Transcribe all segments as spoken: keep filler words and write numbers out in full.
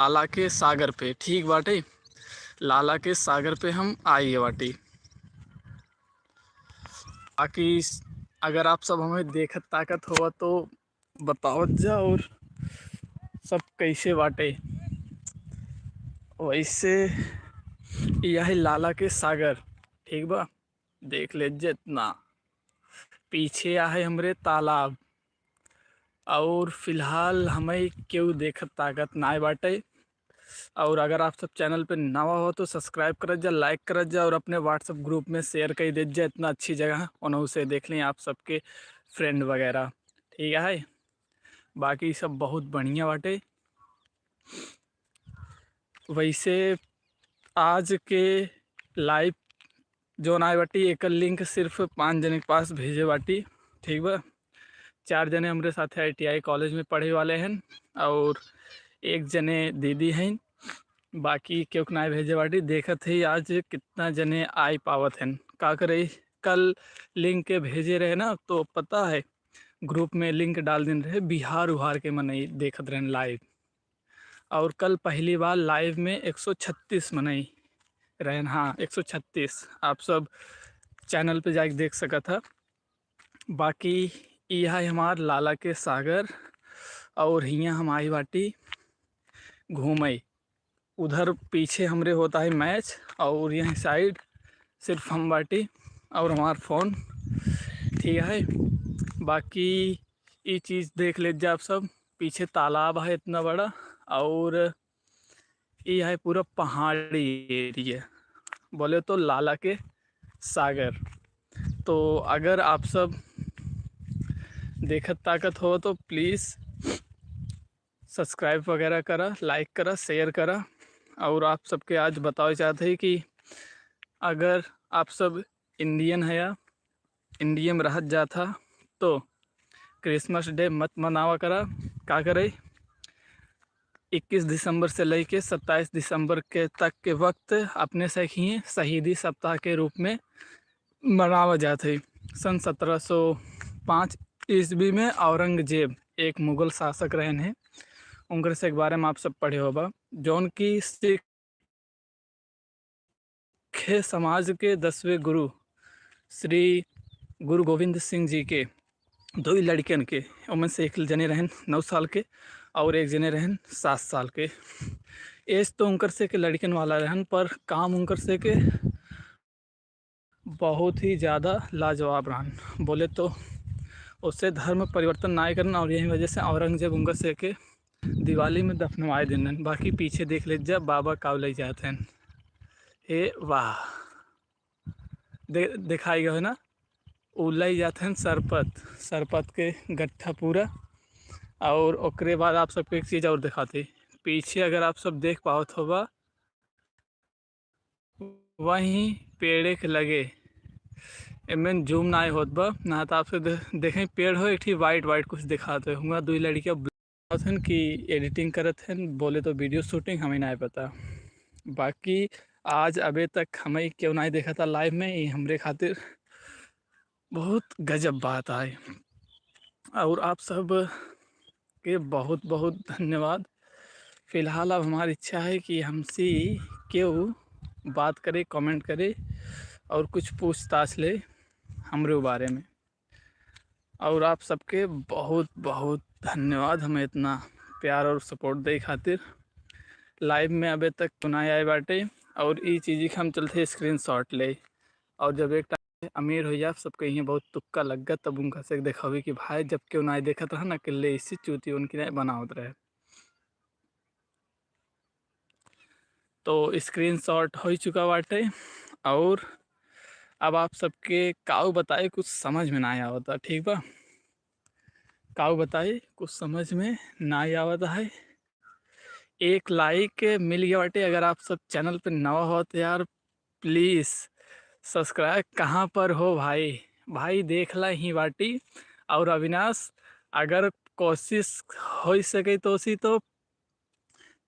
लाला के सागर पे, ठीक बाटे, लाला के सागर पे हम आए बाटी। बाकी स-, अगर आप सब हमें देखत ताकत होवा तो बतावत जा और सब कैसे बाटे। वैसे यह है लाला के सागर, ठीक बा, देख ले जितना पीछे आहे हमरे तालाब। और फिलहाल हमें केहू देखत ताकत नाय बाटे। और अगर आप सब चैनल पे नवा हो तो सब्सक्राइब करत जा, लाइक करत जा और अपने WhatsApp ग्रुप में शेयर कर देत जा। इतना अच्छी जगह है, उन्हों से देख लें आप सबके फ्रेंड वगैरह, ठीक है। बाकी सब बहुत बढ़िया बाटे। वैसे आज के लाइव जौन आए बाटी, एकर लिंक सिर्फ पाँच जने के पास भेजे बाटी, ठीक बा। चार जने हमरे साथे ITI कॉलेज में पढ़े वाले हैं और एक जने दीदी हैं, बाकी केहू के नाय भेजे बाटी। देखत है आज कितना जने आए पावत हैं। का करे, कल लिंक के भेजे रहे ना, तो पता है ग्रुप में लिंक डाल दिन रहे, बिहार उहार के मनई देखत रहन लाइव। और कल पहली बार लाइव में एक सौ छत्तीस मनई रहन, हाँ, एक सौ छत्तीस। आप सब चैनल पे जाके देख सकत ह। बाकी ई है हमार लाला के सागर और हियाँ हम आई बाटी घूमे। उधर पीछे हमरे होता है मैच और यहीं साइड सिर्फ हम बाटी और हमार फ़ोन, ठीक है। बाकी ई चीज़ देख लेत जा आप सब, पीछे तालाब है इतना बड़ा और ई है पूरा पहाड़ी एरिया, बोले तो लाला के सागर। तो अगर आप सब देखत ताकत हो तो प्लीज़ सब्सक्राइब वगैरह करा, लाइक करा, शेयर करा। और आप सबके आज बतावे चाहत है कि अगर आप सब इंडियन है या इंडिया में रहत जात हा तो क्रिसमस डे मत मनावा करा। का करे, इक्कीस दिसंबर से लेके सत्ताईस दिसंबर के तक के वक्त अपने से ही शहीदी सप्ताह के रूप में मनावा जात है। सन सत्रह सौ पाँच ईस्वी में औरंगजेब एक मुगल शासक रहन है, उनकर से के बारे में आप सब पढ़े होबा, जौन की सिख समाज के दसवें गुरु श्री गुरु गोविंद सिंह जी के दो ही लड़कन के, उनमें से एक जने रहन नौ साल के और एक जने रहन सात साल के। एज तो उनकर से के लड़कन वाला रहन, पर काम उनकर से के बहुत ही ज़्यादा लाजवाब रहन। बोले तो उससे धर्म परिवर्तन ना करन और यही वजह से औरंगजेब उनकर से के दिवाली में दफनवाए देन। बाकी पीछे देख ले जब बाबा काव ले जात हैं। ए वाह, दे-, दिखाई गए ना, उ ले जात हैं सरपत, सरपत के गट्ठा पूरा। और ओकरे बाद आप सबके एक चीज़ और दिखाते, पीछे अगर आप सब देख पावत होबा, वहीं पेड़े के लगे, एमन जूम ना होत बा, ना तो आपसे दे-, देखें पेड़ हो, एक ठी वाइट वाइट कुछ दिखाते हुआ, दुई लड़कियाँ बात हन कि एडिटिंग करत हन, बोले तो वीडियो शूटिंग हमें ना पता। बाकी आज अबे तक हमें क्यों ना देखा था लाइव में, ये हमरे खातिर बहुत गजब बात आए। और आप सब के बहुत बहुत धन्यवाद। फिलहाल अब हमारी इच्छा है कि हमसे केहू बात करे, कमेंट करे और कुछ पूछताछ ले हमरे बारे में। और आप सबके बहुत बहुत धन्यवाद हमें इतना प्यार और सपोर्ट दे खातिर। लाइव में अबे तक तो ना आए बाटे और ई चीज़ के हम चलते स्क्रीनशॉट ले। और जब एक टाइम अमीर हो जाए, सबके यहाँ बहुत तुक्का लग गया, तब उनका से दिखावे कि भाई जब क्यों ना देखत रहा ना, अकेले इसी चूती उनकी नहीं बनावत रहे। तो स्क्रीनशॉट हो चुका बाटे। और अब आप सबके काऊ बताए, कुछ समझ में ना आवता, ठीक बा? काऊ बताए, कुछ समझ में ना आवता है। एक लाइक मिल गया बाटे। अगर आप सब चैनल पे नवा हो तो यार प्लीज़ सब्सक्राइब कहाँ पर हो भाई? भाई देख ला ही बाटी। और अविनाश, अगर कोशिश हो सके तो उसी तो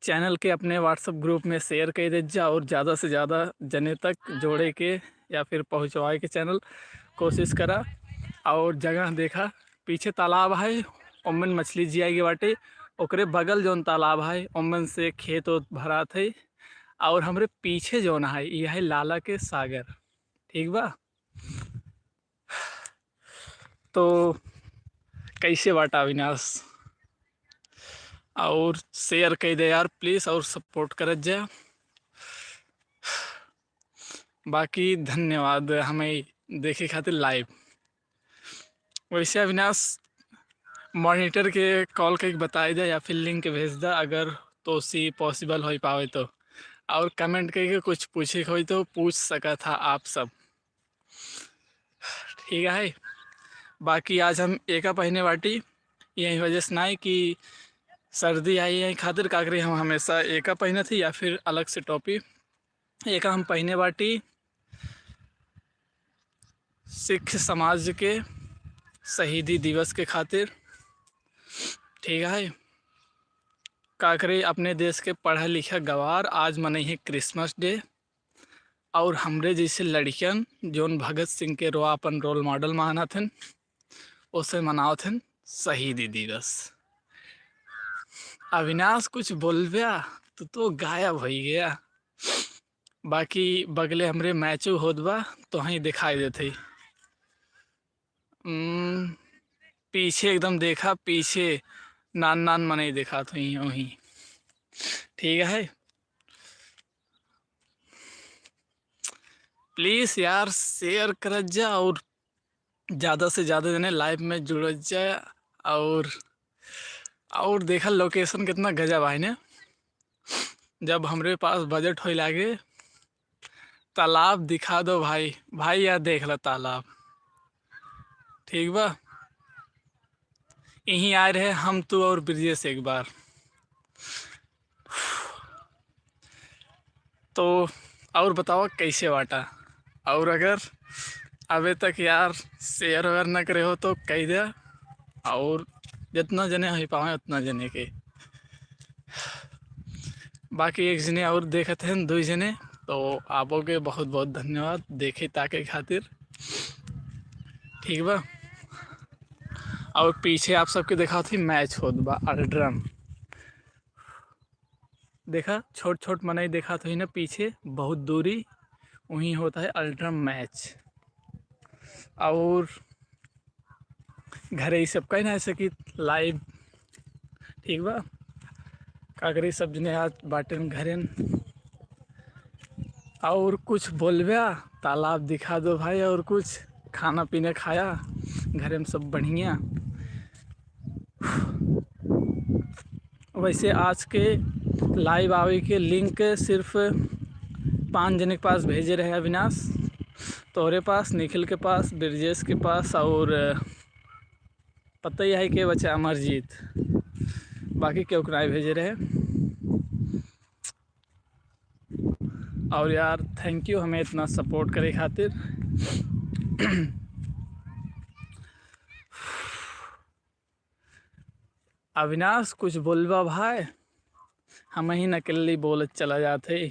चैनल के अपने WhatsApp ग्रुप में शेयर कर दे जा और ज़्यादा से ज़्यादा जने तक जोड़े के या फिर पहुँचवाए के चैनल कोशिश करा। और जगह देखा, पीछे तालाब है, ओमन मछली जियाई के बाटे, ओकरे बगल जौन तालाब है, ओमन से खेत ओत भरात है। और हमरे पीछे जौन है, ई है लाला के सागर। ठीक बा? तो कैसे बाटा अविनाश? और share कई दे यार please, और support करत जा। बाकी धन्यवाद हमें देखे खातिर live। वैसे अविनाश, monitor के call करके बताई दे या फिर link भेज दे, अगर तोसी possible हो पावे तो। और comment करके कुछ पूछे के होई तो पूछ सकत हा आप सब। ठीक है, बाकी आज हम एका पहिने बाटी, यही वजह से नाई कि सर्दी आई है खातिर, का करी, हम हमेशा एका पहिनत ही या फिर अलग से टोपी। एका हम पहिने बाटी सिख समाज के शहीदी दिवस के खातिर। ठीक है, का करी, अपने देश के पढ़ा लिखा गवार आज मनई है Christmas day। और हमरे जैसे लड़कियन, जौन भगत सिंह के रो-, अपन role model मानत हन, ओसे मनावत हन शहीदी दिवस। अविनाश, कुछ बोलब्या, तू तो गायब होई गया। बाकी बगले हमरे मैचो होत बा, तो वहीं दिखाई देत हई। हम्म, पीछे एकदम देखा, पीछे नान नान मनई देखात हुई वहीं। ठीक है, please यार share करत जा और ज़्यादा से ज़्यादा जने live में जुड़त जा। और, और देखा location कितना गजब है ने। जब हमरे पास budget होई लागे, तालाब दिखा दो भाई, भाई यार देख ला तालाब। ठीक बा, यहीं आए रहे हम, तू और ब्रिजेश एक बार। तो और बताओ कैसे बाटा, और अगर अबे तक यार share वगैरह न करे हो तो कह दे, और जितना जने हो पावे उतना जने के। बाकी एक जने और देखत हैं, दुई जने, तो आपो के बहुत बहुत धन्यवाद देखे ताके खातिर। ठीक बा, और पीछे आप सबके देखात ही मैच होत बा अल्ट्रम। देखा, छोट छोट मनई देखात हुई ना पीछे, बहुत दूरी, वहीं होता है अल्ट्रम मैच। और घरे ही सब कहीं ना ऐसे कि live। ठीक बा, का करी, सब जने आज बाटेन घरेन। और कुछ बोलब्या, तालाब दिखा दो भाई, और कुछ खाना पीना खाया, घरे में सब बढ़िया। वैसे आज के live आवे के link सिर्फ पाँच जने के पास भेजे रहे अविनाश, तोहरे पास, निखिल के पास, ब्रजेश के पास, और पता ही है के बचा, अमरजीत, बाकी केहू के नाई भेजे रहे। और यार thank you हमें इतना support करे खातिर। अविनाश, कुछ बोलबा भाई, हम ही अकेले बोलत चला जात है।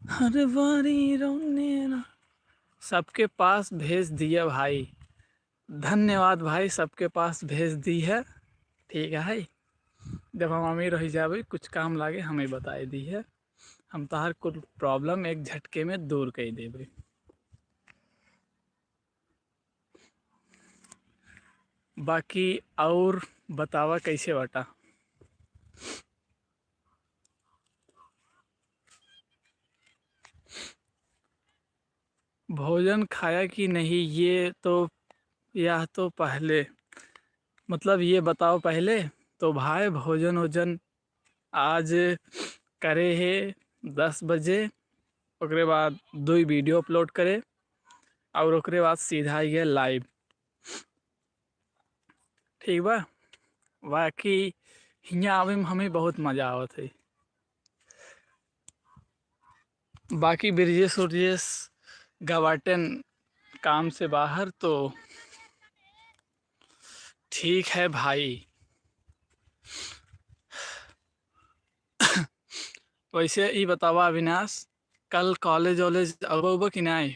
हर बारी रोने ना, सबके पास भेज दिया भाई। धन्यवाद भाई, सबके पास भेज दी है। ठीक है, जब हम अमीर हो जाबे, कुछ काम लागे, हमें बताए दी है, हम तहार कुल problem एक झटके में दूर कर देबे। बाकी और बतावा कैसे बाटा? भोजन खाया कि नहीं, ये तो, यह तो पहले, मतलब ये बताओ पहले। तो भाई भोजन वोजन आज करे है दस बजे, ओकरे बाद दुई video upload करे और ओकरे बाद सीधा आ गया live। ठीक बा, बाकी हियाँ आवे में हमें बहुत मजा आवत है। बाकी ब्रजेश उर्जेश गवाटेन काम से बाहर, तो ठीक है भाई। वैसे ई बतावा अविनाश, कल college वॉलेज अबो अबो कि नाई?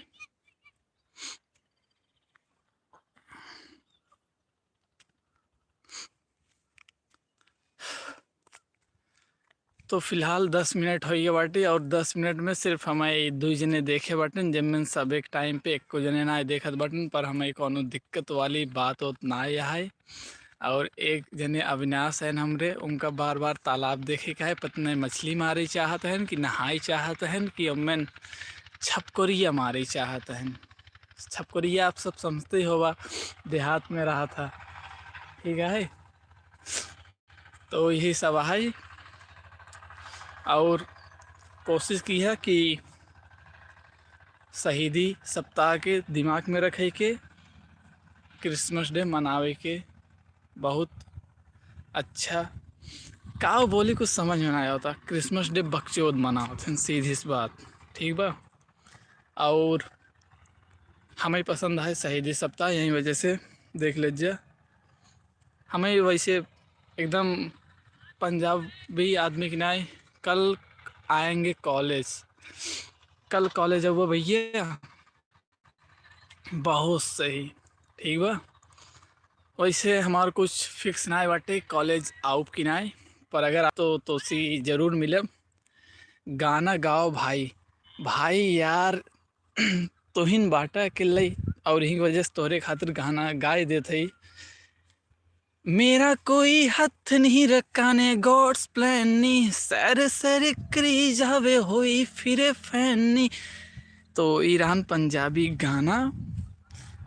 तो फिलहाल दस मिनट होइ गए बाटे और दस मिनट में सिर्फ हमें दुई जने देखे बाटन, जेमेन सब एक टाइम पे एको जने ना देखत बाटन, पर हमें कौनो दिक्कत वाली बात होत ना है। और एक जने अविनाश हैं हमरे, उनका बार बार तालाब देखे का है, पता नहीं मछली मारे चाहत हैं कि नहाए चाहत हैं कि ओमेन छपकोरिया मारे चाहत हैं। छपकोरिया आप सब समझते ही होगा, देहात में रहा था, ठीक है। तो यही सब है। और कोशिश की है कि शहीदी सप्ताह के दिमाग में रखे के, क्रिसमस डे मनावे के। बहुत अच्छा। का बोली, कुछ समझ में ना आवता। क्रिसमस डे बकचोद मनावत हैं, सीधी सी बात, ठीक बा। और हमें पसंद है शहीदी सप्ताह, यही वजह से देख लीजिए। हमें वैसे एकदम पंजाबी आदमी की नाई। कल आएंगे कॉलेज, कल कॉलेज आउबा भैया। बहुत सही, ठीक बा। वैसे हमार कुछ फिक्स नाई बाटे कॉलेज आउब की नाई, पर अगर आ तो तोसी जरूर मिलब। गाना गाओ भाई। भाई यार, तोहिन बाटा अकेले, और यही वजह से तोहरे खातिर गाना गाए देत हई। मेरा कोई हथ नहीं रखा ने, God's plan नी, सैर सैर करी जावे होई फिरे फैन नी। तो ई रहन पंजाबी गाना,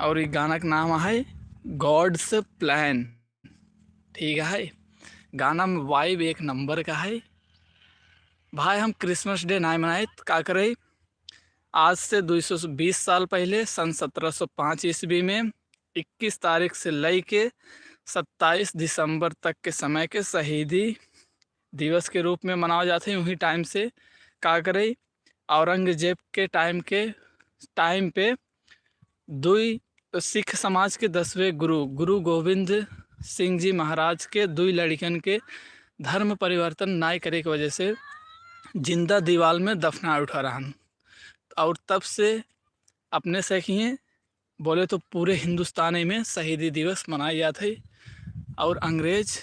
और ई गाना के नाम है God's Plan, ठीक है। गाना में वाइब एक नंबर का है। भाई, हम क्रिसमस डे नाई मनाइत, का करे? आज से दुई सौ बीस साल पहले, सन सत्रह सौ पाँच ईस्वी में, इक्कीस तारीख से लई के सत्ताईस दिसंबर तक के समय के शहीदी दिवस के रूप में मनावा जात है। उही टाइम से का करे, औरंगजेब के टाइम के, टाइम पे दुई सिख समाज के दसवें गुरु, गुरु गोविंद सिंह जी महाराज के दुई लड़िकन के धर्म परिवर्तन नाई करे के वजह से जिंदा दीवाल में दफना उठा रहन। और तब से अपने से किए बोले तो पूरे हिंदुस्तान में शहीदी दिवस मनाए जात है। और अंग्रेज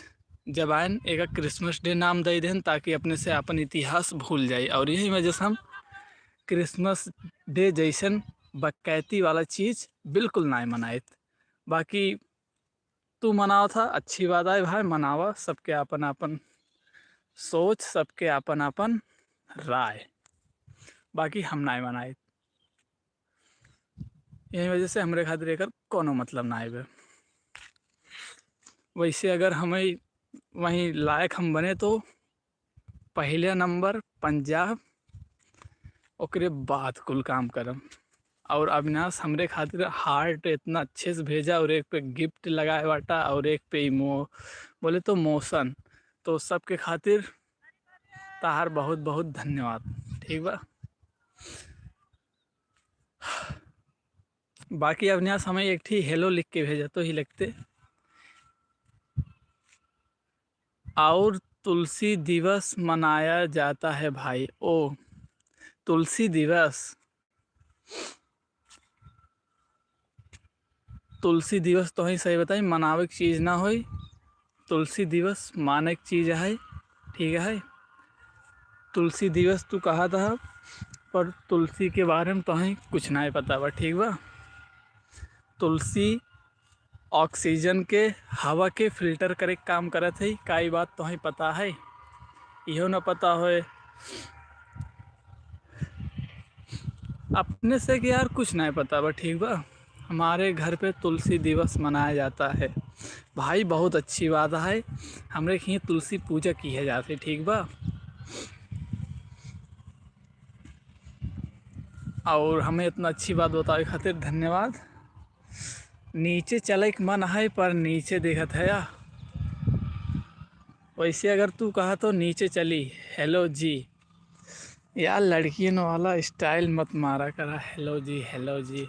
जब आयन, एका क्रिसमस डे नाम दे देन, ताकि अपने से अपन इतिहास भूल जाए। और यही वजह से हम क्रिसमस डे जैसन बकैती वाला चीज बिल्कुल नाय मनाइत। बाकी तू मनावा था, अच्छी बात आए भाई, मनावा, सबके आपन आपन सोच, सबके आपन आपन राय, बाकी हम नाय मनाइत। यही वजह से हमरे खातिर एकर कोनो मतलब ना आइबे। वैसे अगर हमें वहीं लायक हम बने तो पहले नंबर पंजाब, ओकरे बाद कुल काम करम। और अविनाश हमरे खातिर हार्ट इतना अच्छे से भेजा और एक पे गिफ्ट लगाए बाटा और एक पे इमो-, बोले तो मोशन। तो सबके खातिर तहार बहुत बहुत धन्यवाद, ठीक बा। बाकी अविनाश हमें एक ठी हेलो लिख के भेजा तो ही लगते। और तुलसी दिवस मनाया जाता है भाई। ओ, तुलसी दिवस, तुलसी दिवस तो ही सही बताई, मनावे के चीज ना होई। तुलसी दिवस माने के चीज है, ठीक है। तुलसी दिवस तू कहा था, पर तुलसी के बारे में तो ही कुछ ना पता बा, ठीक बा। तुलसी ऑक्सीजन के, हवा के फिल्टर करे के काम करत है। का ई बात तोहई पता है? इहो न पता होए अपने से कि यार कुछ नहीं पता बा, ठीक बा। हमारे घर पे तुलसी दिवस मनाया जाता है भाई, बहुत अच्छी बात है। हमरे खिए तुलसी पूजा किहे जात है, ठीक बा। और हमें इतना अच्छी बात बतावे खातिर धन्यवाद। नीचे चले के मन है, पर नीचे देखत है या। वैसे अगर तू कहा तो नीचे चली। हेलो जी। यार, लड़कियन वाला स्टाइल मत मारा करा, हेलो जी, हेलो जी।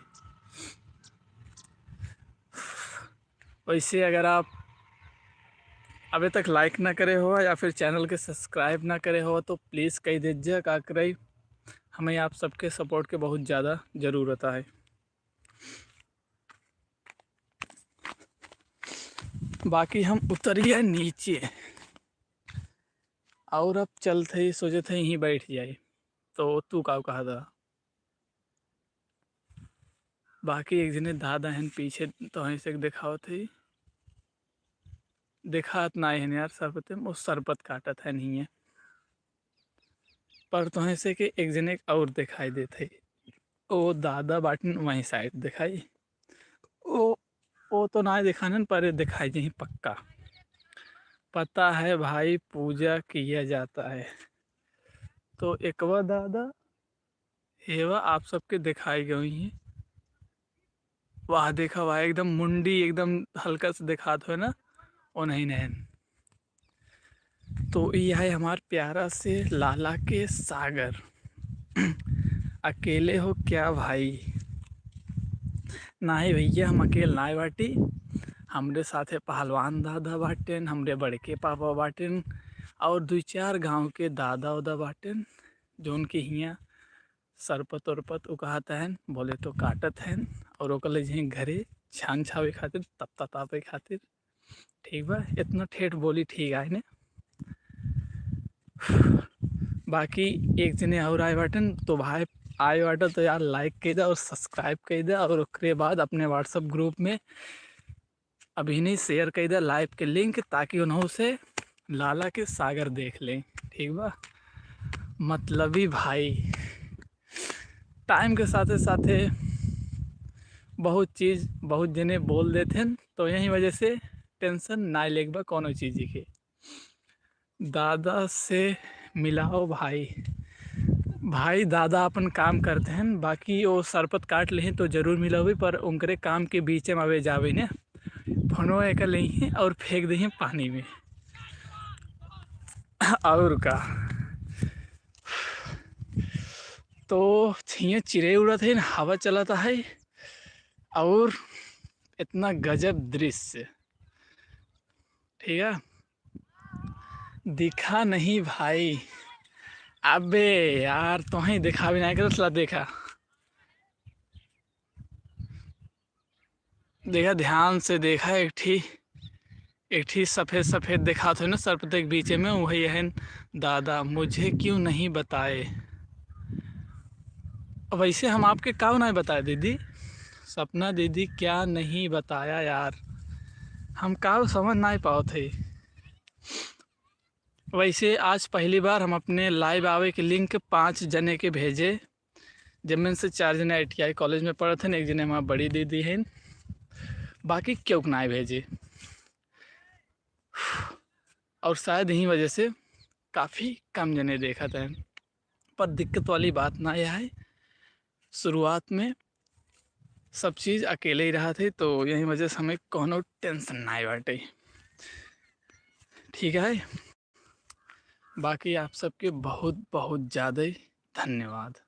वैसे अगर आप अबे तक लाइक ना करे हो या फिर चैनल के सब्सक्राइब ना करे हो तो प्लीज़ कह दीजिए, का करे, हमें आप सबके सपोर्ट के बहुत ज़्यादा ज़रूरत है। बाकी हम उतरिए नीचे। और अब चलत हई, सोचत हई यहीं बैठ जाई। तो तू का कहत ह? बाकी एक जने दादा हन पीछे, तोहई से देखावत हई, देखात नाई हन यार, सरपते में सरपत काटत हन हिये। पर तोहई से के एक जने और देखाई देत हई, ओ दादा बाटिन वहीं साइड देखाई। ओ, ओ तो नाई देखानन, पर देखाई जहीं पक्का। पता है भाई, पूजा किया जाता है। तो एकवा दादा, हेवा आप सबके देखाई गई हैं। वाह, देखा वाह, एकदम मुंडी एकदम हल्का से देखात होए ना, ओ नहीं नहन। तो ये है हमार प्यारा से लाला के सागर। अकेले हो क्या भाई? नाही भैया, हम अकेल नाय बाटी, हमरे साथे पहलवान दादा बाटेन, हमरे बड़के पापा बाटेन, और दुई चार गाँव के दादा उदा बाटेन, जौन के हियाँ सरपत उरपत उ कहत हन, बोले तो काटत हन, और ओकर ले जहीं घरे छान छावे खातिर, तपता तापे खातिर। ठीक बा, इतना ठेठ बोली ठीक आए ने। बाकी एक जने और आए बाटन, तो भाई आए बाटन तो यार like कइ दे और subscribe कइ दे, और ओकरे बाद अपने WhatsApp group में अभी नहीं share कइ दे live के link, ताकि उन्हों से लाला के सागर देख लें। ठीक बा, मतलबी भाई, time के साथे साथे बहुत चीज बहुत जने बोल देत हन, तो यही वजह से tension ना लेके बा कोनो चीज के। दादा से मिलाओ भाई। भाई, दादा अपन काम करत हन, बाकी वो सरपत काट लेही तो जरूर मिलावे, पर उनकरे काम के बीच में आवे जावे ने, फोनो एकर लेही और फेंक देही पानी में। और का, तो छिया चिड़ै उड़त है, हवा चलत है, और इतना गजब दृश्य। ठीक है, दिखा नहीं भाई। अबे यार, तोहई दिखावे ना करत ला, देखा, देखा, ध्यान से देखा, एक ठी, एक ठी सफेद सफेद देखात है ना सरपते के बीचे में, वही है। दादा, मुझे क्यों नहीं बताए? वैसे हम आपके का नहीं बताए दीदी? सपना दीदी, क्या नहीं बताया यार? हम का समझ नहीं पावत है। वैसे आज पहली बार हम अपने live आवे के link पाँच जने के भेजे, जिनमें से चार जने ITI college में पढ़त हन, एक जने हमार बड़ी दीदी हैं, बाकी क्यों ना भेजे। और शायद यही वजह से काफ़ी कम जने देखत हैं, पर दिक्कत वाली बात ना यह है। शुरुआत में सब चीज अकेले ही रहत है, तो यही वजह से हमें कोनो tension ना बाटे। ठीक है, बाकी आप सबके बहुत, बहुत ज्यादा धन्यवाद।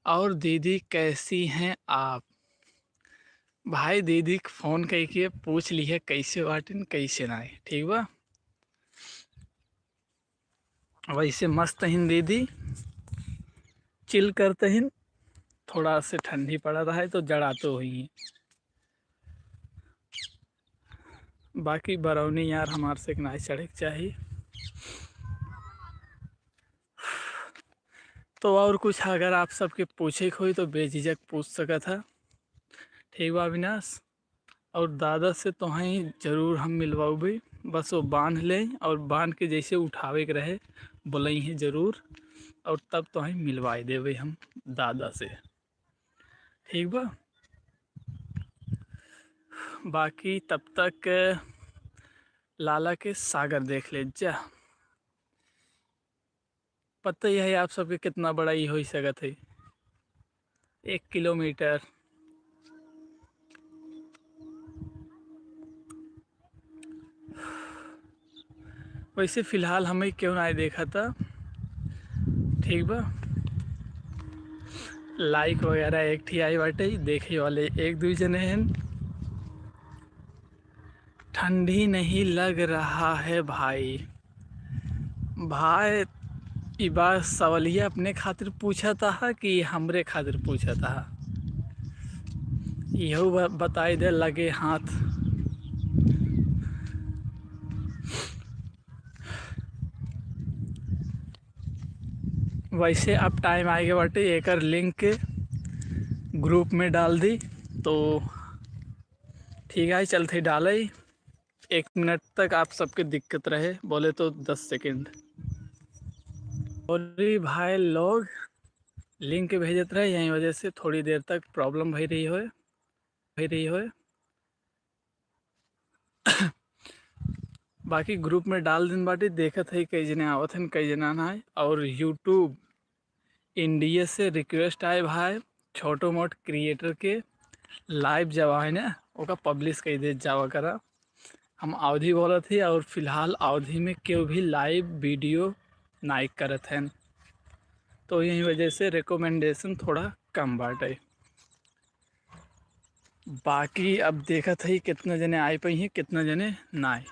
और दीदी, कैसी हैं आप? भाई, दीदी के फोन कइके पूछ लिहे, कैसे बाटिन, कैसे नाई, ठीक बा? वैसे मस्त हिन दीदी, chill करते हिन, थोड़ा से ठंडी पड़ा रहा है तो जड़ाते हुई। बाकी बरौनी यार हमार से नाई चढ़े के चाही। तो और कुछ अगर आप सबके पूछे के होई तो बेझिझक पूछ सकत है। ठीक बा अविनाश, और दादा से तोहई जरूर हम मिलवाउबे, बस वो बांध ले और बांध के जैसे उठावे के रहे बोलई है जरूर, और तब तोहई मिलवाई देबे हम दादा से। ठीक बा, बाकी तब तक लाला के सागर देख ले जा। पता ही है आप सबके कितना बड़ा ई हो सकत है, एक किलोमीटर। वैसे फिलहाल हमें क्यों ना देखा था, ठीक बा। Like वगैरह एक ठी आई बाटे, देखे वाले एक दो जने हैं। ठंडी नहीं लग रहा है भाई। भाई, ई बात सवालिया अपने खातिर पूछत हा कि हमरे खातिर पूछत हा? इहो ब-, बताई दे लगे हाथ। वैसे अब टाइम आए के बाटे, एकर लिंक के ग्रुप में डाल दी। तो ठीक है, चलते डाले। एक मिनट तक आप सबके दिक्कत रहे, बोले तो दस सेकंड। सॉरी भाई लोग, लिंक भेजत रहे, यही वजह से थोड़ी देर तक प्रॉब्लम भई रही होए, भई रही होए। बाकी ग्रुप में डाल दिन बाटी, देखत है कई जने आवत हन, कई जना ना आए। और यूट्यूब इंडिया से रिक्वेस्ट आए भाई, छोटो मोट क्रिएटर के लाइव जब आए ना, ओका पब्लिश कर दे जावा करा। हम अवधी बोलत ही और फिलहाल अवधी में केहू भी लाइव वीडियो नाई करत हैं, तो यही वजह से रिकमेंडेशन थोड़ा कम बाटे। बाकी अब देखत है कितना जने आए पाई हैं, कितना जने ना आए।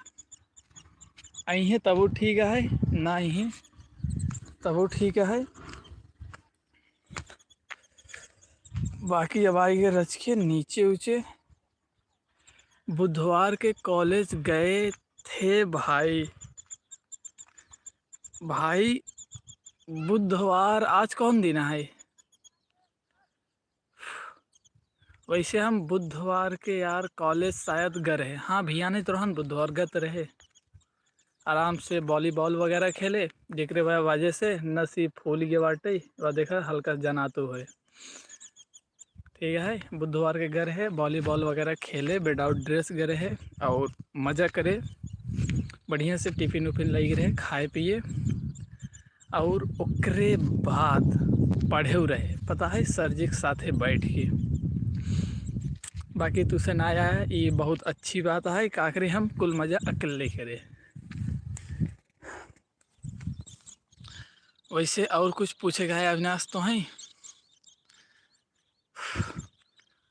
आई हैं तबो ठीक है, ना आई हैं तबो ठीक है। बाकी अब आई गए रच के नीचे उचे। बुधवार के कॉलेज गए थे भाई। भाई, बुधवार आज कौन दिन है? वैसे हम बुधवार के यार कॉलेज शायद गए रहे। हाँ भैया, नहीं तो रहन बुधवार गत रहे, आराम से वॉलीबॉल वगैरह खेले, जेकरे वह-, वजह से नस ही फूल गए बाटे। वह देखा हल्का जनातु है। ठीक है, बुधवार के गए रहे, वॉलीबॉल वगैरह खेले, विदाउट ड्रेस गए रहे और मज़ा करे, बढ़िया से टिफिन उफिन लई रहे, खाए पिए। और ओकरे बाद पढ़े रहे, पता है, सर जी के साथे बैठ के। बाकी तुसे ना आया, ये बहुत अच्छी बात है, का करे, हम कुल मज़ा अकेले करे। वैसे और कुछ पूछे का है अविनाश तो है?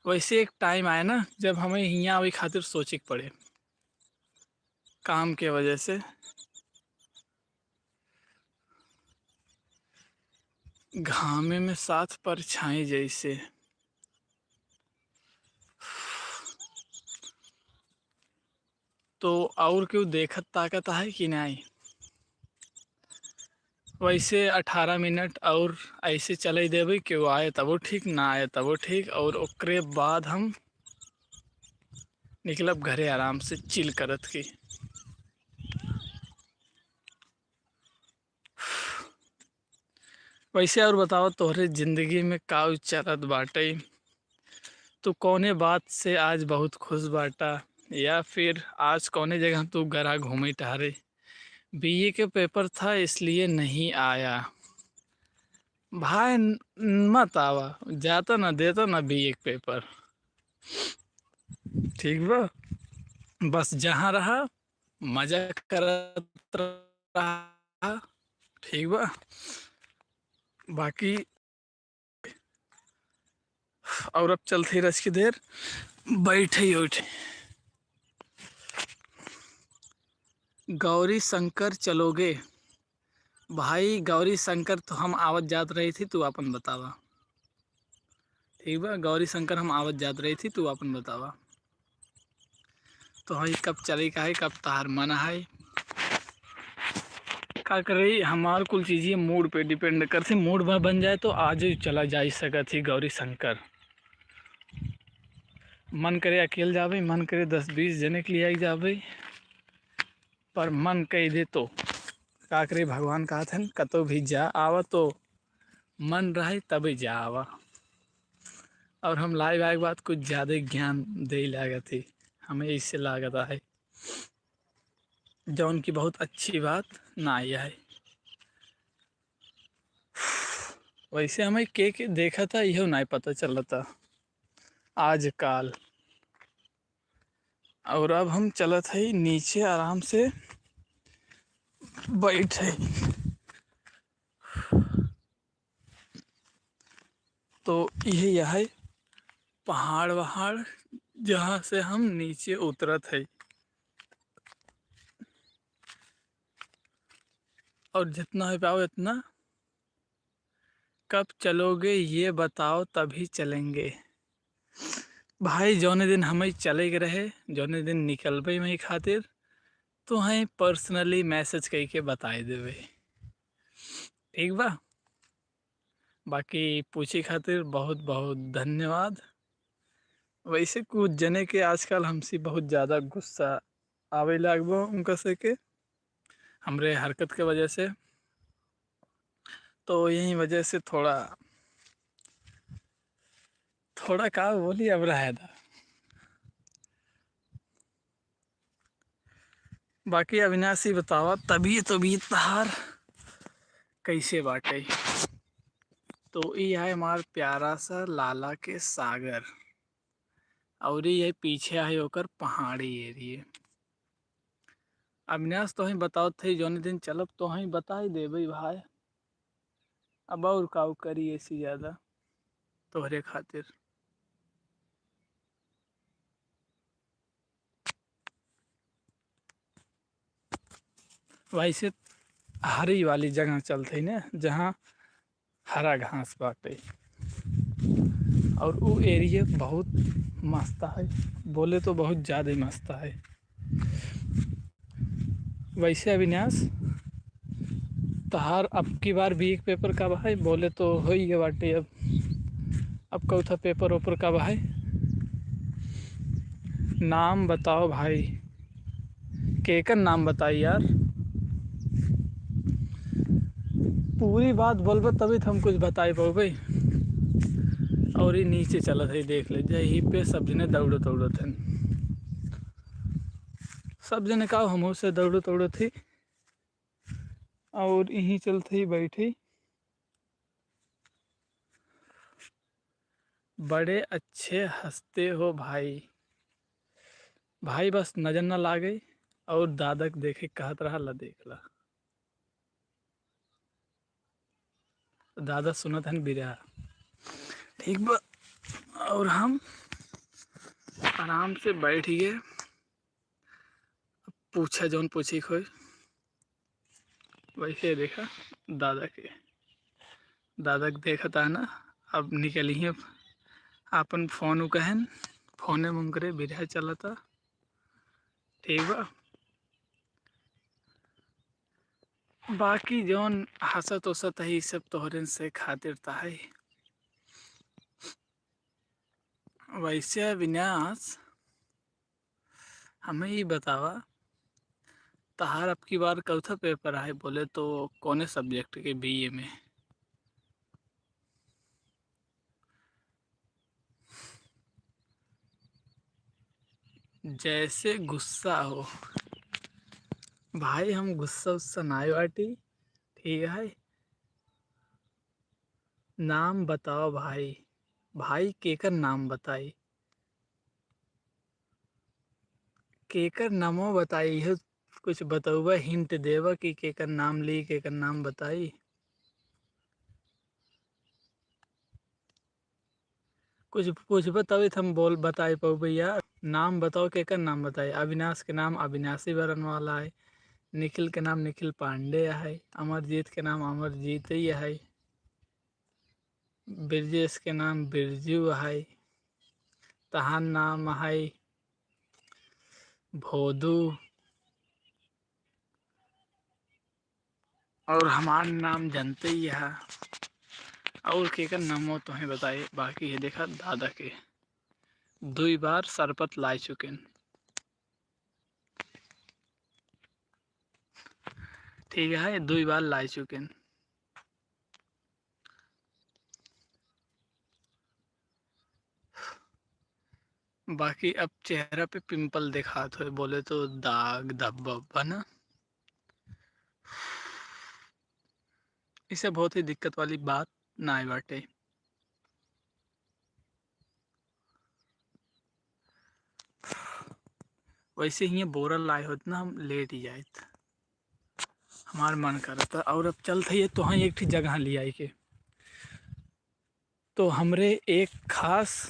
वैसे एक टाइम आए ना, जब हमें हियाँ आवे खातिर सोचे के पड़े काम के वजह से। घामे में साथ परछाई जैसे। तो और केहू देखत ताकत है कि नहीं? वैसे अठारह मिनट और ऐसे चले देबे, केहू आए तबो ठीक, ना आए तबो ठीक, और ओकरे बाद हम निकलब घरे आराम से चिल करत के। वैसे और बताओ, तोहरे जिंदगी में का चलत बाटे? तू कौने बात से आज बहुत खुश बाटा, या फिर आज कौने जगह तू गरा घूमे टहरे? बीए के पेपर था इसलिए नहीं आया। भाई न-, मत आवा, जाता ना, देता ना बीए के पेपर। ठीक बा, बस जहाँ रहा मजा करत रहा, ठीक बा। बाकी और अब चलते रच के देर बैठे ही उठे। गौरी शंकर चलोगे? भाई, गौरी शंकर तो हम आवत जात रही थी, तू आपन बतावा। ठीक बा, गौरी शंकर हम आवत जात रही थी, तू आपन बतावा। तो हाँ, कब चले का है, कब तहार मन है? का करे, हमार कुल चीजें मूड पे डिपेंड करती। मूड बा बन जाए तो आज ही चला जा सकत ही गौरी शंकर। मन करे अकेल जावे, मन करे दस बीस जने के लिए आई जावे, पर मन कह दे तो का करे, भगवान कहत हन, कतौ भी जा आवा तो मन रहे तबे जा आवा। और हम लाइव आए के बाद कुछ ज्यादा ज्ञान दे लागत ही, हमें इससे लागत है, जौन की बहुत अच्छी बात ना आई है। वैसे हमें के के देखा था, यह नहीं पता चलता आजकल। और अब हम चलत है नीचे आराम से बैठ है। तो यही है पहाड़ वहाड़, जहाँ से हम नीचे उतरत है। और जितना हो पाओ इतना। कब चलोगे ये बताओ, तभी चलेंगे। भाई, जौने दिन हमें चले के रहे, जौने दिन निकलबे वही खातिर, तो हमें पर्सनली मैसेज करके बताए देवे, ठीक बा? बाकी पूछे खातिर बहुत बहुत धन्यवाद। वैसे कुछ जने के आजकल हमसे बहुत ज़्यादा गुस्सा आवे लागबो उनका से के, हमरे हरकत के वजह से। तो यही वजह से थोड़ा, थोड़ा का बोली, अब रहे दा। बाकी अविनाश ही बतावा, तबीयत, तबीयत तहार कैसे बाटे? तो ई है हमार प्यारा सा लाला के सागर, और ये पीछे है ओकर पहाड़ी एरिया। अविनाश, तोहीं बताओ थे, जौन दिन चलब तोहीं बताई देबे भाई। अब और काऊ करी ऐसी ज़्यादा तोहरे खातिर। वैसे हरी वाली जगह चलते ही ना, जहाँ हरा घास बाटे। और उ एरिया बहुत मस्त है, बोले तो बहुत ज़्यादा मस्त है। वैसे अविनाश, तहार अब की बार बीए के पेपर कब है? बोले तो हो ही गए बाटे अब। अब कौथा पेपर ओपर कब है? नाम बताओ भाई। केकर नाम बताई यार? पूरी बात बोलबे तभी तो हम कुछ बताई पाउबे। और ये नीचे चलत है, देख ले, यही पे सब जने दौड़त दौड़त हैं। सब जने का हमहू से दौड़त दौड़त ही, और यहीं चलत ही बैठी। बड़े अच्छे हंसते हो भाई। भाई बस नजर ना लागे, और दादा के देखे कहत रहा, ला देख ला। दादा सुनत हन बिरहा। ठीक बा, और हम आराम से बैठ गए। अब पूछा जौन पूछे के होई। वैसे देखा दादा के, दादा के देखत है ना, अब निकली है अपन फोन उ कहन, फोने में उनकरे बिरहा चलता। ठीक बा, बाकी जौन हंसत ओसत है, ई सब तोहरे से खातिर त है। वैसे अविनाश, हमें ई बतावा, तहार अब की बार कौथा पेपर आहे? बोले तो कौने सब्जेक्ट के बीए में? जैसे गुस्सा हो भाई, हम गुस्सा उस्सा नाय बाटी, ठीक है। नाम बताओ भाई, भाई केकर नाम बताई, केकर नामो बताई, इहो कुछ बतौबा, हिंट देबा कि केकर नाम ली, केकर नाम बताई। कुछ पूछबा तभी तो हम बोल बताई पाउबे यार। नाम बताओ, केकर नाम बताई? अविनाश के नाम अविनाशी बरन वाला है, निखिल के नाम निखिल पांडे है, अमरजीत के नाम अमरजीत ही है, ब्रजेश के नाम बिरजू है, तहार नाम है भोदू, और हमार नाम जनते ही है। और केकर नामो तोहें बताए, बाकी है देखा दादा के दुई बार सरपत लाए चुकेन। ठीक है, दुई बार लाए चुकेन। बाकी अब चेहरा पे पिंपल देखात होए, बोले तो दाग धब्बा उब्बा ना, इसे बहुत ही दिक्कत वाली बात ना आए बाटे। वैसे ही बोरल लाए होत ना, हम लेट ही जाइत, हमार मन करता। और अब चलत है तो हाँ एक ठी जगह ले आए के। तो हमरे एक खास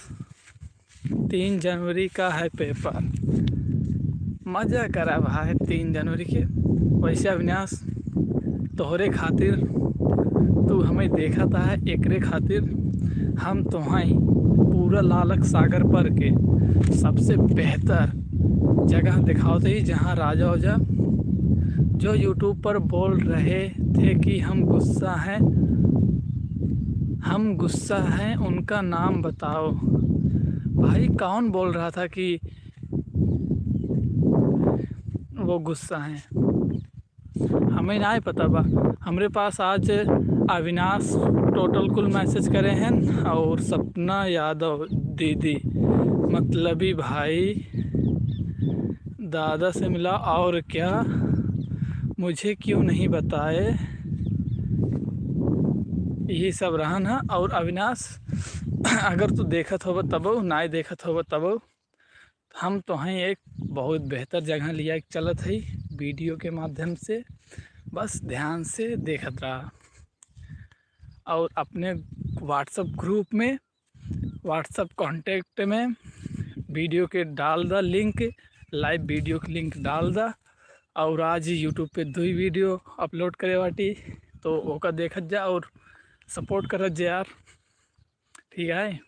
तीन जनवरी का है पेपर, मजा करा भाई तीन जनवरी के। वैसे अविनाश, तोहरे खातिर, तू हमें देखत है, एकरे खातिर हम तोहाई पूरा लालक सागर पर के सबसे बेहतर जगह दिखावत ही, जहाँ राजा ओझा जो YouTube पर बोल रहे थे कि हम गुस्सा हैं, हम गुस्सा हैं, उनका नाम बताओ। भाई, कौन बोल रहा था कि वो गुस्सा हैं? हमें नाहीं पता बा। हमरे पास आज अविनाश टोटल कुल मैसेज करे हैं और सपना यादव दीदी, मतलबी भाई, दादा से मिला और क्या, मुझे क्यों नहीं बताए, यही सब रहन है। और अविनाश, अगर तू देखत होबा तबो, नाय देखत होबा तबो, हम तोहें एक बहुत बेहतर जगह लिया के चलत हई वीडियो के माध्यम से। बस ध्यान से देखत रहा और अपने WhatsApp ग्रुप में, WhatsApp कॉन्टैक्ट में वीडियो के डाल दा लिंक, लाइव वीडियो के लिंक डाल दा। और आज YouTube पे दुई वीडियो अपलोड करे बाटी, तो ओका देखत जा और सपोर्ट करत जा यार, ठीक है।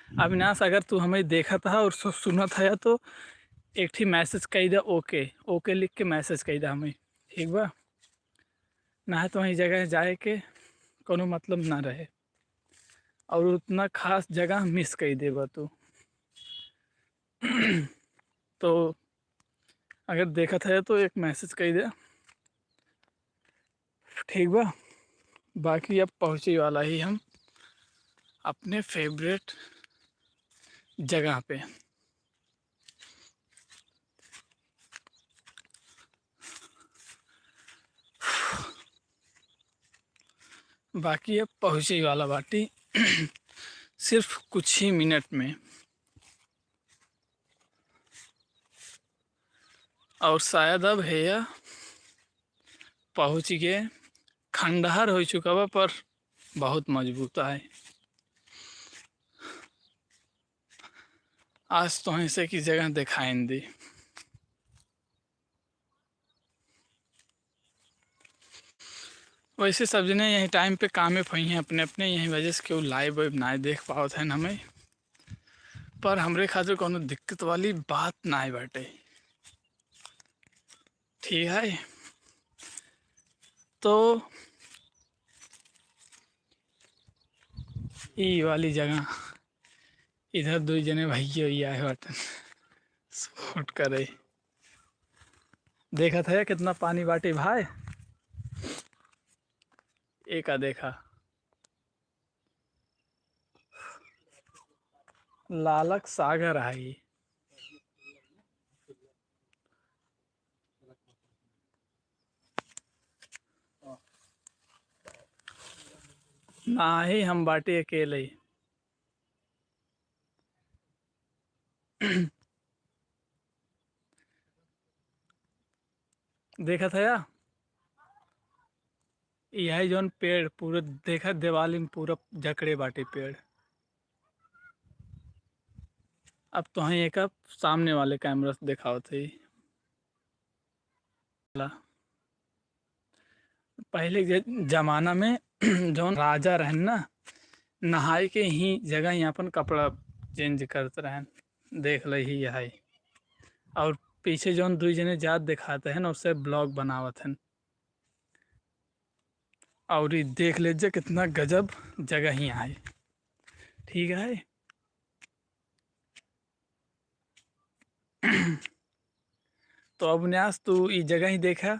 अविनाश, अगर तू हमें देखत हा और सु-, सुनत है तो एक ठी मैसेज कई दा, ओके, ओके लिख के मैसेज कई दा हमें, ठीक बा? ना है तो वहीं जगह जाए के कोनो मतलब ना रहे और उतना खास जगह मिस कई देबा तू। तो अगर देखत है तो एक मैसेज कई दे, ठीक बा? बाकी अब पहुँचे वाला ही हम अपने फेवरेट जगह पे। बाकी अब पहुँचे वाला बाटी सिर्फ कुछ ही मिनट में। और शायद अब हैया पहुँच के खंडहर हो चुका बा, पर बहुत मजबूत है। आज तो ऐसे की जगह दिखाइन दी। वैसे सब जने यही टाइम पे कामे फई हैं अपने अपने, यही वजह से केहू लाइव वाइव नाय देख पावत हैं हमें, पर हमरे खातिर कोनो दिक्कत वाली बात नाय बाटे, ठीक है। तो ई वाली जगह इधर दुई जने भैया भैया आए बाटन शूट करे। देखत है कितना पानी बाटे भाई, एका देखा, लालक सागर आई। नाही, हम बाटी अकेले ही। देखत है या? यही जौन पेड़ पूरे देखा, दिवाली में पूरा जकड़े बाटे पेड़। अब तो हैं एक सामने वाले कैमरा से दिखावत है। पहले के जमाना में जौन राजा रहन ना, नहाए के ही जगह ही अपन कपड़ा चेंज करत रहन। देख ले ही है। और पीछे जौन दुई जने जात दिखाते हैं ना, उससे ब्लॉग बनावत हैं। और ई देख ले जे कितना गजब जगह ही है, ठीक है। तो अब न्यास तू ई जगह ही देखा,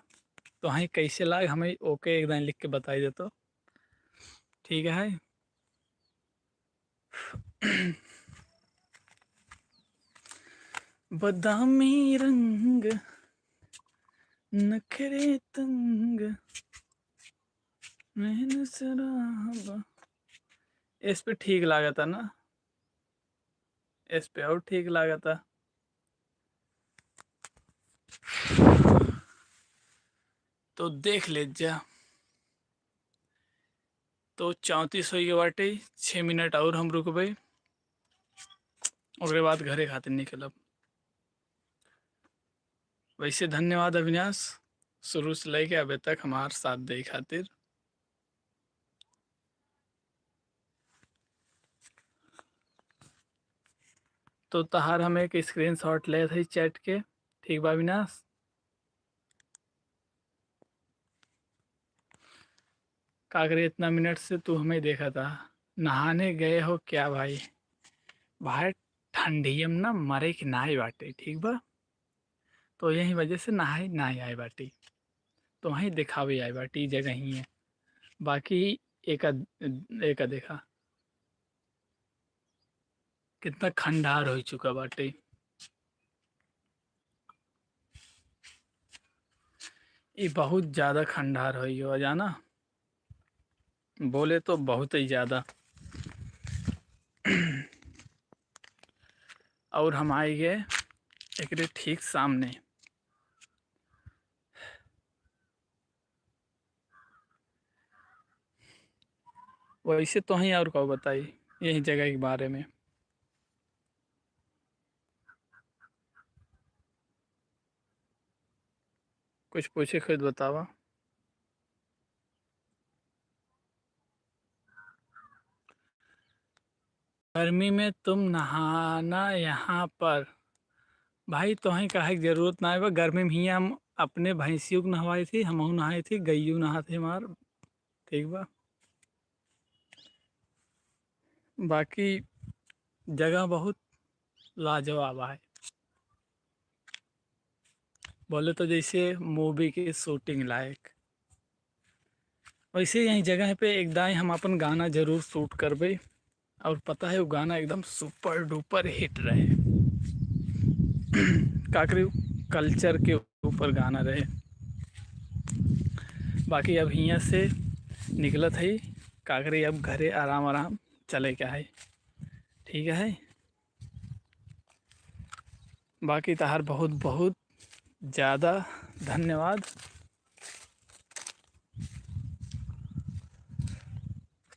तो हाँ कैसे लाग हमें ओके एक दान लिख के बताई देतो, ठीक है। बदामी रंग नखरे तंग नैन शराब। इस पे ठीक लागता ना, इस पे और ठीक लागता। तो देख ले जा। तो चौंतीस होई के बाटे, छः मिनट और हम रुकबे, ओकरे बाद घरे खातिर निकलब। वैसे धन्यवाद अविनाश, शुरू से लेके अबे तक हमार साथ दे खातिर। तो तहार हम एक स्क्रीनशॉट लेत हई चैट के, ठीक बा अविनाश? का करे, इतना मिनट से तू हमें देखा था, नहाने गए हो क्या भाई? भाई, ठंडियम ना मरे के नाई बाटे, ठीक बा? तो यही वजह से नहाए नाई आए बाटी, तो वहीं देखावे आए बाटी, ई जगह ही है। बाकी एका, एका देखा, कितना खंडार हो चुका बाटे। ई बहुत ज्यादा खंडार हो गयो जाना, बोले तो बहुत ही ज्यादा। और हम आए गए एकरे ठीक सामने। वैसे तो ही और का बताई यही जगह के बारे में। कुछ पूछे खुद बतावा। गर्मी में तुम नहाना यहाँ पर। भाई, तोहें काहे के जरूरत ना बा। गर्मी में हियाँ हम अपने भैंसियों को नहवाए थे, हमहू नहाए थे, गइयो नहाते हमार, ठीक बा। बाकी जगह बहुत लाजवाब है, बोले तो जैसे मूवी के शूटिंग लायक। वैसे यही जगह पे एक दाएं हम अपन गाना जरूर शूट करबे, और पता है वो गाना एकदम सुपर डुपर हिट रहे। का करी, कल्चर के ऊपर गाना रहे। बाकी अब हियाँ से निकलत है, का करी, अब घरे आराम आराम चले के है, ठीक है। बाकी तहार बहुत बहुत ज्यादा धन्यवाद।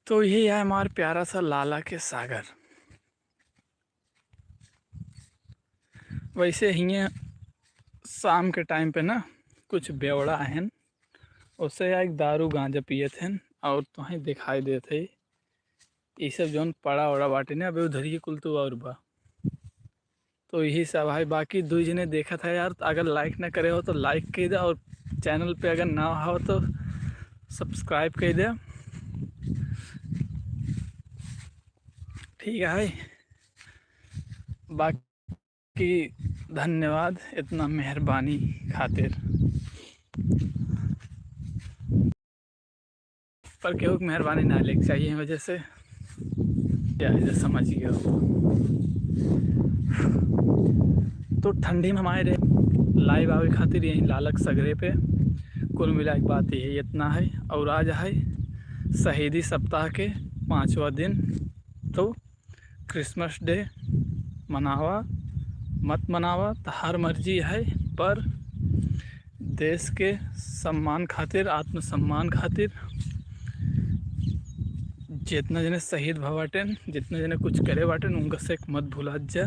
तो यही है हमार प्यारा सा लाला के सागर। वैसे हियाँ शाम के टाइम पे ना कुछ बेवड़ा हन, उससे एक दारू गांजा पियत हन और तोहें दिखाई देत है। ई सब जौन पड़ा ओड़ा बाटे ना, अबे उधरिए कुल तो और बा। तो यही सब है। बाकी दुई जने देखत है यार, अगर लाइक ना करे हो तो लाइक कर दे, और चैनल पे अगर ना हो तो सब्सक्राइब कर दे, ठीक है। बाकी धन्यवाद इतना मेहरबानी खातिर। पर केहू के मेहरबानी ना लेके चाहिए, वजह से क्या है, समझ गए हो। तो ठंडी में हम आए रहे लाइव आवे खातिर यहीं लालक सगरे पे। कुल मिला के बात ये इतना है। और आज है शहीदी सप्ताह के पाँचवा दिन, तो क्रिसमस डे मनावा मत मनावा, तहार मर्जी है, पर देश के सम्मान खातिर, आत्मसम्मान खातिर जितना जने शहीद भवा बाटेन, जितना जने कुछ करे बाटेन, उनका से मत भुलात जा,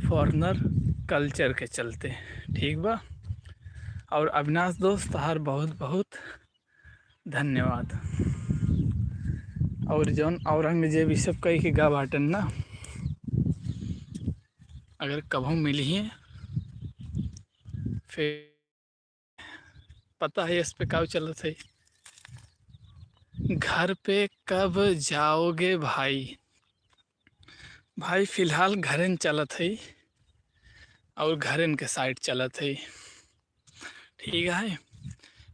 फॉरेनर कल्चर के चलते, ठीक बा। और अविनाश दोस्त, तहार बहुत बहुत धन्यवाद। और जौन औरंगजेब ई सब कही के गा बाटन ना, अगर कभू मिलिहे, फिर पता है इस पे का चलत है, घर पे कब जाओगे भाई? भाई, फिलहाल घरेन चलत है और घरेन के साइड चलत है, ठीक है।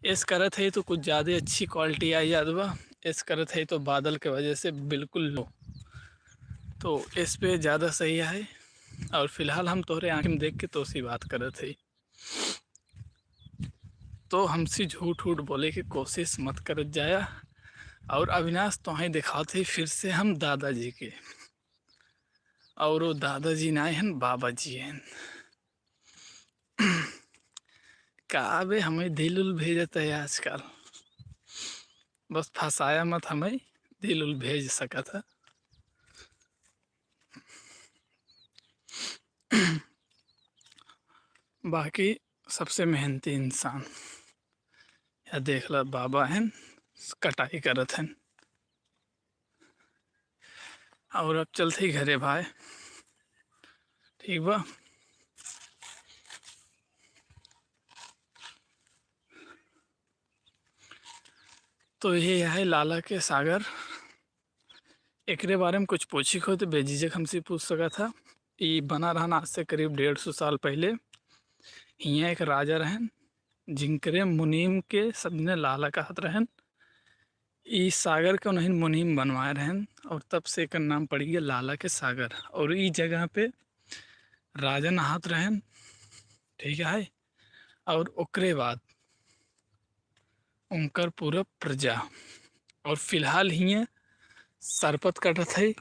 एस करत है तो कुछ ज़्यादा अच्छी क्वालिटी आ जात बा, एस करत है तो बादल के वजह से बिल्कुल लो, तो एस पे ज़्यादा सही है। और फिलहाल हम तोहरे आँख में देख के तोसी बात करत है, तो हमसे झूठ उठ बोले के कोशिश मत करत जाया। और अविनाश, तोहें दिखात है फिर से हम दादाजी के, और वो दादाजी ना हन, बाबा जी हन। का बे, हमें दिल उल भेजत है आजकल, बस फंसाया मत, हमें दिल उल भेज सकत है। बाकी सबसे मेहनती इंसान, या देख ला, बाबा हन, कटाई करत हन। और अब चलते ही घरे भाई, ठीक बा। तो ये है लाला के सागर। एकरे बारे में कुछ पूछी हो तो बेझिझक हमसे पूछ सकत ह। ई बना रहन आज से करीब डेढ़ सौ साल पहिले। हियाँ एक राजा रहन, जिनकरे मुनीम के सब जने लाला कहत रहन। ई सागर के उन्हीं मुनीम बनवाए रहन और तब से एकर नाम पड़ गया लाला के सागर। और ई जगह पे राजा नहात रहन, ठीक है। और ओकरे बाद उनकर पूरा प्रजा। और फिलहाल हियाँ सरपत कटत है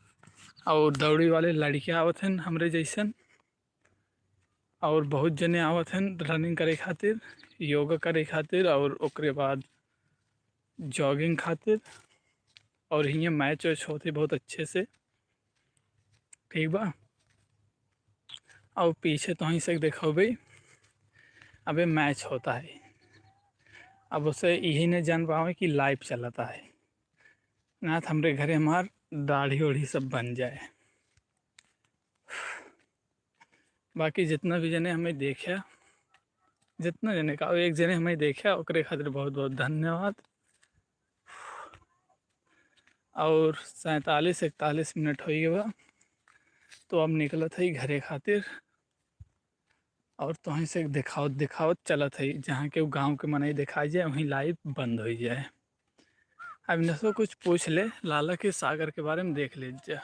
और दौड़ी वाले लड़के आवत हैं हमरे जैसन, और बहुत जने आवत हैं रनिंग करे खातिर, योगा करे खातिर, और ओकरे बाद जॉगिंग खातिर। और हियाँ मैच वैच होत है बहुत अच्छे से, ठीक बा। और पीछे तो वहीं से देखो भाई, अबे मैच होता है। अब उसे यही नहीं जान पावे कि लाइव चलता है, ना तो हमरे घरे हमार दाढ़ी ओढ़ी सब बन जाए। बाकी जितना भी जने हमें देखा, जितना जने का, एक जने हमें देखा, ओकरे खातिर बहुत बहुत धन्यवाद। और सैंतालीस इकतालीस मिनट हो गए बा, तो अब निकलत है घरे खातिर। और तोहीं से देखावत देखावत चलत है, जहाँ के गाँव के मनई देखाई जाए, वहीं लाइव बंद हो जाए। अब इनसे कुछ पूछ ले, लाला के सागर के बारे में देख ले जा।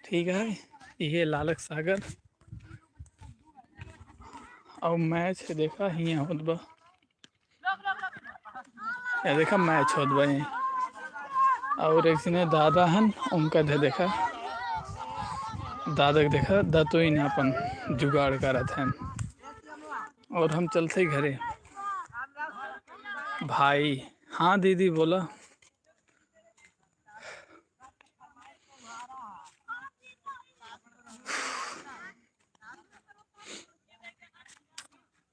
ठीक है, ये लालक सागर। और मैच देखा हियाँ होत बा, ये देखा मैच होत बा यहीं। और एक जने दादा हन, उनका दे देखा, दादा के देखा, दतुइन अपन जुगाड़ करत हन। और हम चलते घरे। भाई, हाँ दीदी बोला।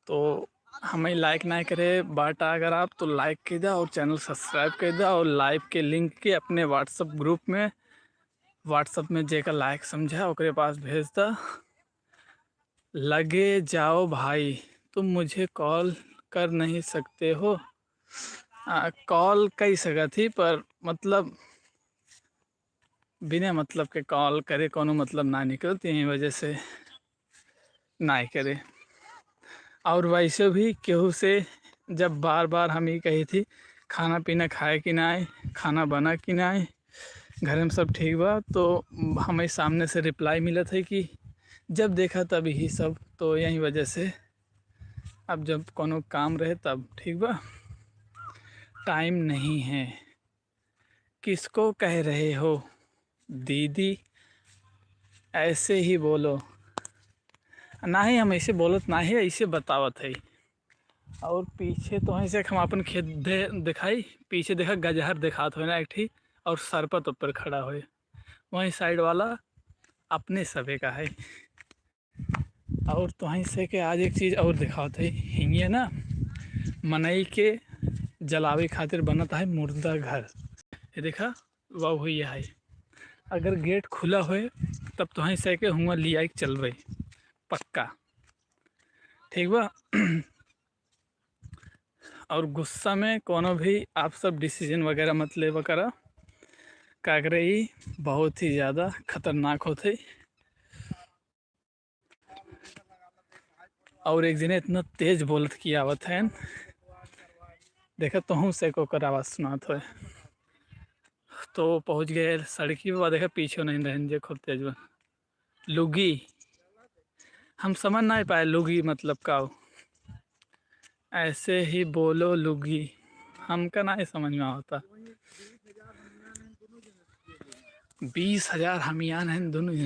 तो हमें लाइक ना करे बाटा अगर आप, तो लाइक कर दा और चैनल सब्सक्राइब कर दा और लाइव के लिंक के अपने WhatsApp ग्रुप में, WhatsApp में जेकर लायक समझा ओकरे पास भेज दा। लगे जाओ भाई, तुम मुझे कॉल कर नहीं सकते हो। आ, कॉल कई सकत ही, पर मतलब बिना मतलब के कॉल करे कोनो मतलब ना निकलत, यही वजह से ना करे। और वैसे भी केहू से जब बार बार हम ही कही थी खाना पीना खाए कि ना, खाना बना कि ना, घर में सब ठीक बा, तो हमें सामने से रिप्लाई मिलत है कि जब देखा तब यही सब। तो यही वजह से अब जब कोनो काम रहे तब, ठीक बा, टाइम नहीं है। किसको कह रहे हो दीदी, ऐसे ही बोलो। नाही, हम ऐसे बोलत नाही, ऐसे बतावत है। और पीछे तो है से हम अपन खेत दे दिखाई, पीछे देखा गजहर दिखात हो ना एक ठी, और सरपत ऊपर खड़ा होए, वहीं साइड वाला अपने सबे का है। और तोहई से के आज एक चीज और दिखावत है, हिंगे ना मनई के जलावे खातिर बनत है मुर्दा घर। ये देखा, वाह हुई है। अगर गेट खुला होए तब तोहई से के हुआ लिया के चलबे पक्का, ठीक बा। और गुस्सा में कोनो भी आप सब डिसीजन वगैरह मत लेवा करा, काकरे ई बहुत ही ज़्यादा खतरनाक होते। और एक जने इतना तेज बोलत की आवत है, देखा तोहू से को ओकर आवाज़ सुनात होए। तो पहुँच गए सड़की पे, देखा पीछे नहीं रहन जे खूब तेज बा। लुगी, हम समझ ना पाए लुगी मतलब का हो। ऐसे ही बोलो लुगी, हमका ना समझ में आवता। बीस हजार हमियान हैं दोनों जने।